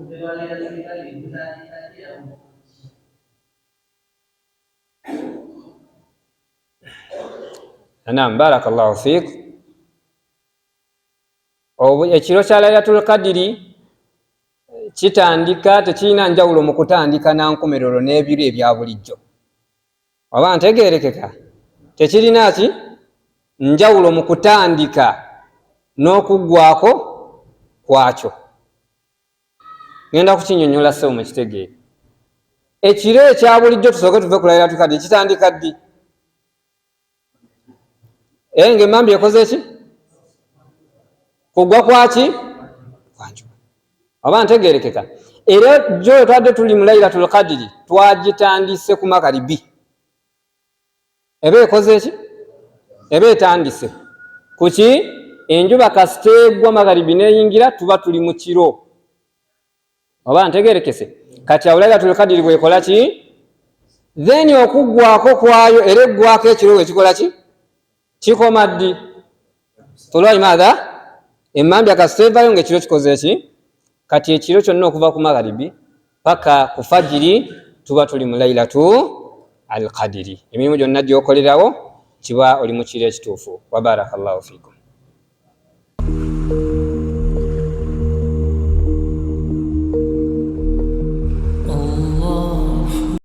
Obudde bwa Lailatul Qadri butandika ddi era bukoma ddi? Naam, barakallahu fiik. Ekiro kya Lailatul Qadiri kitandika, tekirina njawulo mu kutandika na nkomerero n'ebiro ebya bulijjo. Oba ntegeerekeka? Tekirina ki njawulo mu kutandika n'okuggwako kwakyo. Ngenda kukinyonyola ssebo mukitegeere. Ekiro ekya bulijjo, tusooke tuve ku Lailatul Qadiri, kitandika ddi? Era nga emambi ekoze ki? Kugwa kwaki? Kwanjuba. Oba ntegerekeka? Era jjo twadde tuli mu Lailatul Qadiri, twagitandise ku magharibi. Eba ekoze ki? Eba etandise kuki? Enjuba kasita egwa magharibi neyingira, tuba tuli mu kiro. Oba ntegerekese? Kati awo Lailatul Qadiri bwekola ki? Then okuggwako kwayo, era eggwako ekiro wekikola ki? Kikoma ddi? Tolwai maatha emambya kasita evayo nga ekiro kikoze ki? Kati ekiro kyonna okuva ku magharibi paka ku fajiri tuba tuli mu Lailatu Alqadiri. Emirimu gyonna gyokolerawo kiba oli mu kiro ekituufu. Wabarakallahu fikum.